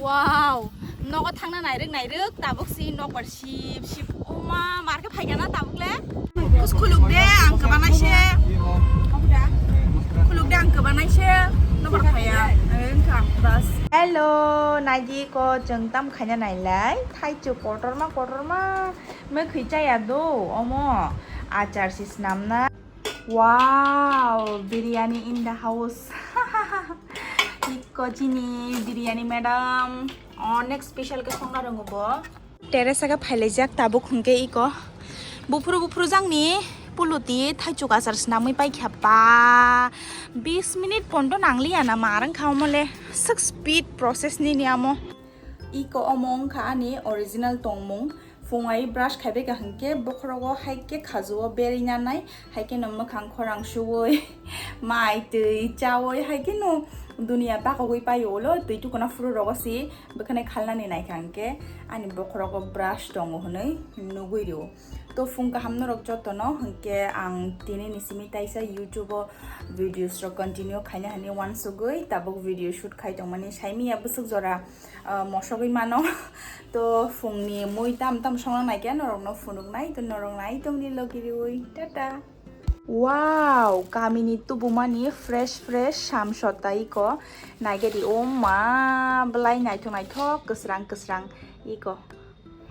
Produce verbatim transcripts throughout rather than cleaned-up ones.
Wow, nogo thangna nairwk nairwk, tabuk si nokbar sip sip. Oma, mar khe phaikha na tabuk le? Khuluk de, ang kwbanai se. Khuluk de, ang kwbanai se. Nokbar phaiya. Wngkha, bas. Hello, naidi ko chwng tam khaina nailai. Thaichuk kotorma kotorma. Mwkhwi chaya do, omo. Achar si snamna. Wow, biryani in the house. Ikko chini biryani madam. Onek special khe songna rongo bo. Teresa khe phailaijak tabuk hwnkhe iko. Buphuru buphuru jangni puluti thaichuk achar snamwi paikha ba. Bis minute pondo nangliya na ma rwngkha omo le. Swk speed process nini amo. Iko omo wngkha ani original tongmung. Phung ai brush khaibai ka hwnkhe bokhorogo hai khe khajuo berwi nanai, hai kheno mwkhang khorang suwoi, mai twi chawi, hai kheno duniya bakogwi paio ulo twi tukuna phuru rogo si bwkhwnai khalnani naikha hwnkhe ani bokhorogo brush tongo hwnwi nugwi rio. To phung kaham norok jotono hwnkhe ang tini ni simi taisa YouTube o videos rok continue khaina hwnwi uansugwi tabuk video shoot khai tongmani saimiya bwswk jora ah, mosogwi mano. To phungni mui tam tam songna naikhe norokno phunuknai, to norok nai tongdi logi riwi. Tata. Wow, kamini tubumani fresh fresh samsota iko. Naikhe di, o ma, belai naithok naithok, kwsrang kwsrang iko.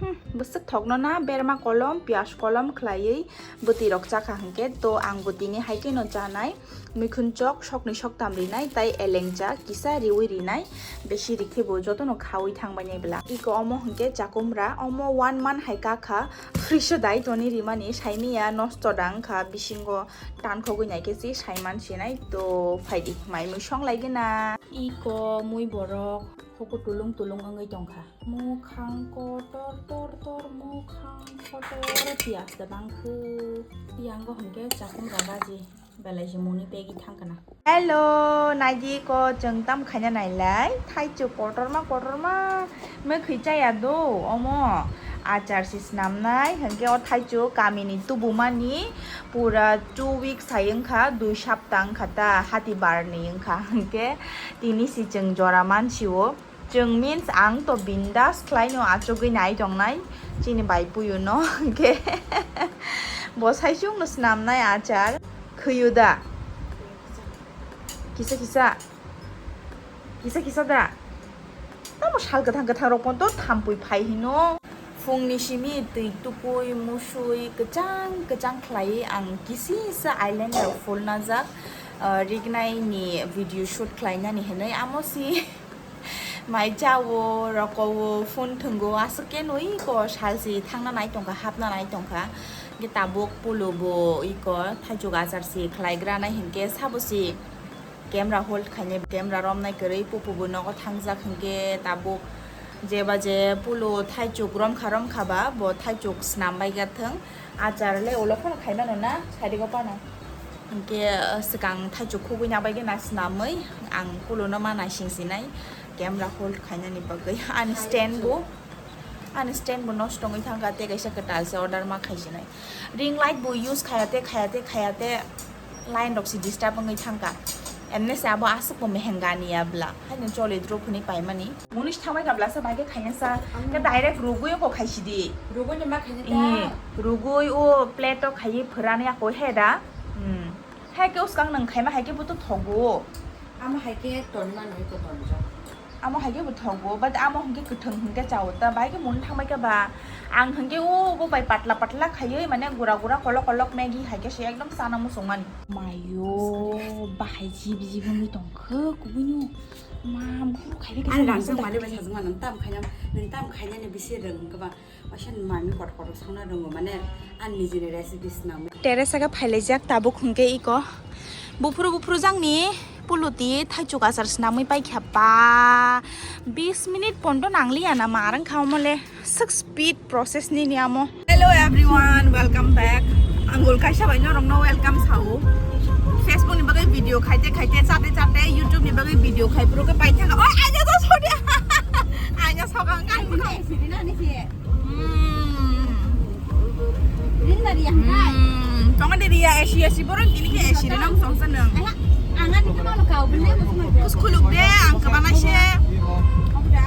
Hmm, bwswk thokno na berma kolom, piyaj kolom khlaiwi bwtwi rok chakha hwnkhe, to ang bwtwini hai kheno chanai. Mikhun chok sokni soktam rinai, tai elengcha kisa riwi rinai, besi rikhe bo jotono khawi thangbai nai bwla. Iko omo hwnkhe chakumra, omo one month hai kakha, fridge o dai toni rimani, saimiya nosto da wngkha, bisingo tankhogwi naikhe si saiman sinai, to phaidi mai mui songlaigwna. Iko mui borok. Hoku tulung tulung wngwi tongkha. Mukhang kotor tor tor, mukhang kotor piyas da bangkhe. Yango hwnkhe chakum rok baji belai se muni pegi thangkana. Hello, naidi ko chwng tam khaina nailai. Thaichuk kotorma kotorma mwkhwi chaya do omo. Achar si snamnai hwnkhe o thaichuk kamini tubumani pura two weeks hai wngkha, dui sapta wngkha ta, hati barni wngkha hwnkhe. Tini si chwng jora mansio. Chwng means ang to bindas khlaino achugwi nai tongnai chini bai puyu no. Hwnkhe bo saichung no snamnai achar khwiyo da. Kisa kisa. Kisa kisa da. Tamo sal kwthang kwthang rok pon to thampui phai hino. Phungni simi twi tukui musui kwchang kwchang khlaiwi ang kisisa eyeliner rok phulnajak, ah, rignai ni video shoot khlainani hinwi amo si mai chao rokowo phone thwngo aswk khe nui ko salsi thangna nai tongkha hapna nai tongkha hwnkhe tabuk pulo bo iko thaichuk achar si khlaigra nai hinkhe sabo si. Camera hold khainai, camera romnai kwrwi, pupu bo nogo thangjak hinkhe tabuk jeba je pulo thaichuk romkha romkha ba bo thaichuk snam bai ga thwng. Achar le ulo phano khai mano na, side go phano. Hinkhe, uh, swkang thaichuk khugwi na bai gana snamwi ang pulo no ma naising sinai camera hold khainani bagwi. Ani stand bo. Ani stand bo nosto wngwi thangkha, tei kaisa kwtal se order ma khaisinai. Ring light bo use khayate, khayate, khayate line rok se disturb wngwi thangkha. Emne se abo aswk bo mehengani ya bla. Haino choli drop hwnwi paimani. Munis thamai kha bla se bai khe khaina sa. Khe direct rugwi ko khaisidi. Rugwi ni ma khaina ta. Rugwi o plate o khaiwi phwrani ako he da. Hmm. Hai khe uskang nang khaima hai khe bo to thogo. Amo hai khe tonma nui ko tonjak. Amo hai khe bo thogo, but amo hwnkhe kwthwng hwnkhe chao ta, bai khe mun thangbai khe ba. Ang hwnkhe o bo bai patla patla khaiwi mane gura gura kolok kolok Maggi hai khe se ekdom chana muchung mani. Mayo, bahai jib jib wngwi tongkhe kubui no. Ma, buphuru khai bai khe. Ani rang sang mani bai sajwk ma nang tam khaina, nang tam khaina ni bisi rwng khe ba. Waisa mami kotor kotor songna rongo, mane ani nijini recipe swnamwi. Teresa khe phailaijak tabuk hwnkhe iko. Buphuru buphuru jangni puluti thaichuk achar swnamwi paikha ba. Bis minute pondo nangliya na ma rwngkha omo le. Swk speed process nini amo. Hello everyone, welcome back. Angul kaisa bai norokno welcome sao. Facebook ni bagwi video khaite khaite, chate chate, YouTube ni bagwi video khai, phuru khe paithaka. Oi, aina to sodi. Aina sogang kan. Hmm. Rinna riya hwnkhe. Hmm. Tongo de riya, A C, A C, borok tini khe A C rinang songsa nang. Aha, ang ani khe mano kau bwlai muchung. Khuluk de, ang kwbanai se. Obo da?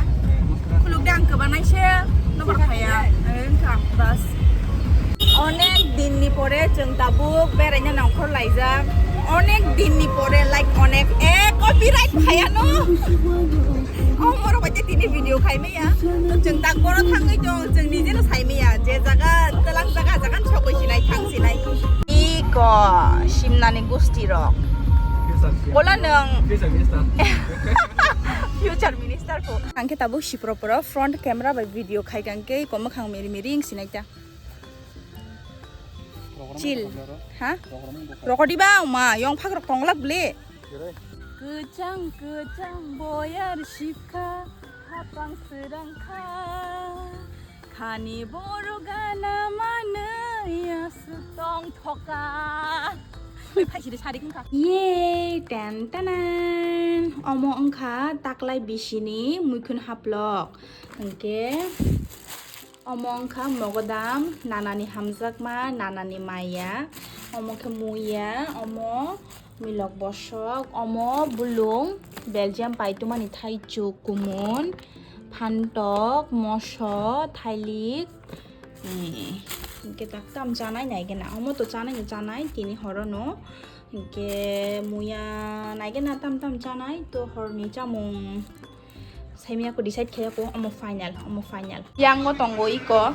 Pore chwng tabuk beraina nongkhor laijak. Onek din ni pore, like, onek, eh, copyright phaiya no. Oh, moro bacha tini video khai maya. Chwng tak boro thangwi tong, chwng nije no sai maya. Je jaga, telang jaga, jaga sokoi sinai, thang sinai. Iko, simnani gusti rok. Bola nung. Future minister ko. Angke tabuk sipro poro front camera bai video khai kangke, ko makhang meri meri ing sinai ta. Chill. Ha? Rokodi ba ma, yong phak rok tonglak ble. Kwchang kwchang boyar sipkha, hapang srangkha. Khani boro gana manwi aswk tong thoka. Oi, phaisiri sari kungkha. Ye, ten tanan. Omo wngkha taklai bisini muikhun haplok. Hwnkhe, omo wngkha mogodam, nanani hamjakma, nanani maya, omo khe muya, omo milok bosok, omo bulung, Belgium paitumani thaichuk kumun, phantok, moso, thailik, eh, hwnkhe tak tam chanai naigena, omo to chanai no chanai tini horono, hwnkhe muya naigena tam tam chanai to horni chamung. Saimanya ko decide khe ko omo final, omo final. Yang mo tongo iko.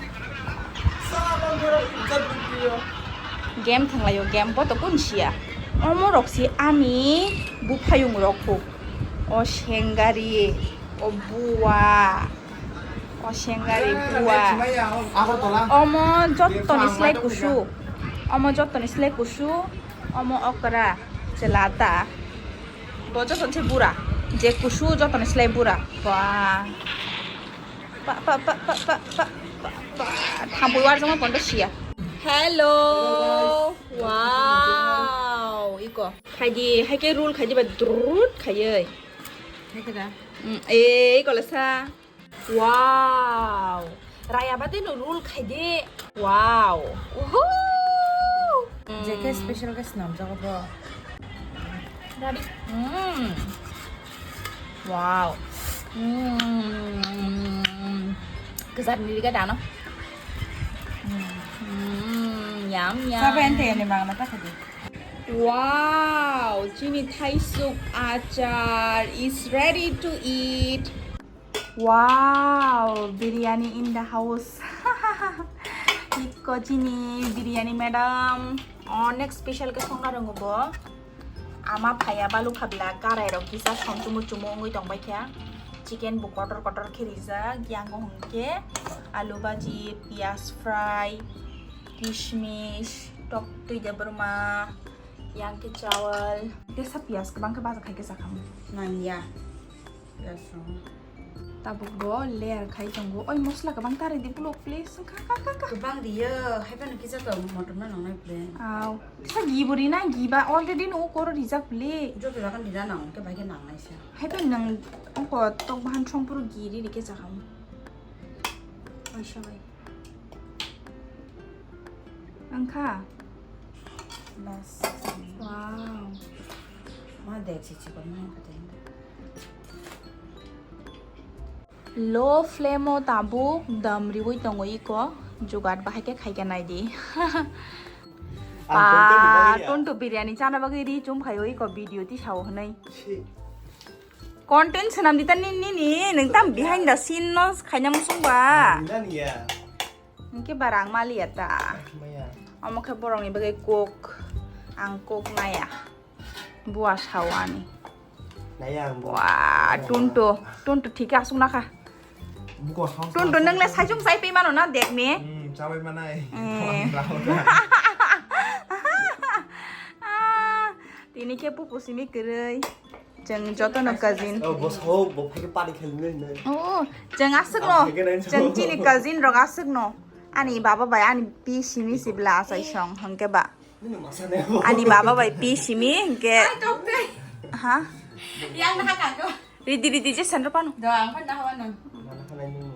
Game thanglayo, game bo to kun sia. Omo rok si ani buphayung rok kuk. O sengari, o bua. O sengari bua. Omo jottoni slai kusu. Omo jottoni slai kusu. Omo okra. Chelata. Bo joto se bura. Je kusu joto ni slai bura. Ba. Pa, pa, pa. Thampui warjama pondo sia. Hello. Wow. Iko. Khaidi, haike roll khaidi ba drut khayoi. Haike da. Mm, eh, iko lesa. Wow! Raya bade no roll khai de. Wow! Woohoo! Jekhe special khe swnamjago bro. Rabi. Mm. Wow. Mm. Kwchar ni riga dano. Mm. Yum, yum. Sabe ente ene magna ta khadi. Wow! Chini thaisuk achar is ready to eat. Wow, biryani in the house. Ikko chini biryani madam. Onek special khe songna rongo bo. Ama phaiya balu khabla karai rok kisa song chumu chumu wngwi tong bai kha. Chicken bo kotor kotor khe rijak. Yang hwnkhe alu bhaji, piyaj fry, kishmish, tok twi de burma, yang khe chawal. Tesa piyaj kwbang khe baja khai khe sakhamu. Nang ya. Tabuk bo layer khai tongo. Oi, mosla kwbang ta ridi, bwlwk, please. Kha, kha, kha, kha. Kwbang riyo, hai phano kisa to motom no nangnai ble. Aw, kisa gi bo rina, gi ba already no koro rijak ble. Joto jagan rina nang, khe bai khe nangnai se. Hai phano nang ongko tok bahan song phuru gi ri ri khe chakha. Oi, sabai. Angkha. Bas. Wow. Ma dek si chikon ma kate. Low flame o tabuk dam riwi tongo iko, jugat bahai khe khai khe nai di. Ang content rwmani ya. Tonto biryani chana bagwi ri chum khaio iko video tisao hwnwi. Si. Content swnam di ta nini, nini, nwng tam behind the scene no khaina musung ba. Ang nani ya. Hwnkhe barang maliya ta. Maya. Omo khe borokni bagwi kok, ang kok naya. Bua sao ani. Naya ang bua. Wah, tunto, tunto thik aswk nakha. Bukor sao. Tunto sao nwng le sao. Saisung sai pai mano na dek ni? Hmm, chabai manai. Eh. Ah, tini khe pupu simi kwrwi. Chwng jotono cousin. Oh, bo sao, bo phai khe pari khelnai hinwi. Oh, chwng aswk no. Ang phai khe nai chwng sao. Chini cousin rok aswk no. Ani baba bai ani pi simi sibla asai song hwnkhe ba. Nini masa ne bo. Ani baba bai pi simi hwnkhe. Ai, tok tei. Ha? Yang na ka ko. Ridi ridi je sandro pano. Do ang phan da hawa no. Mana khanai nung.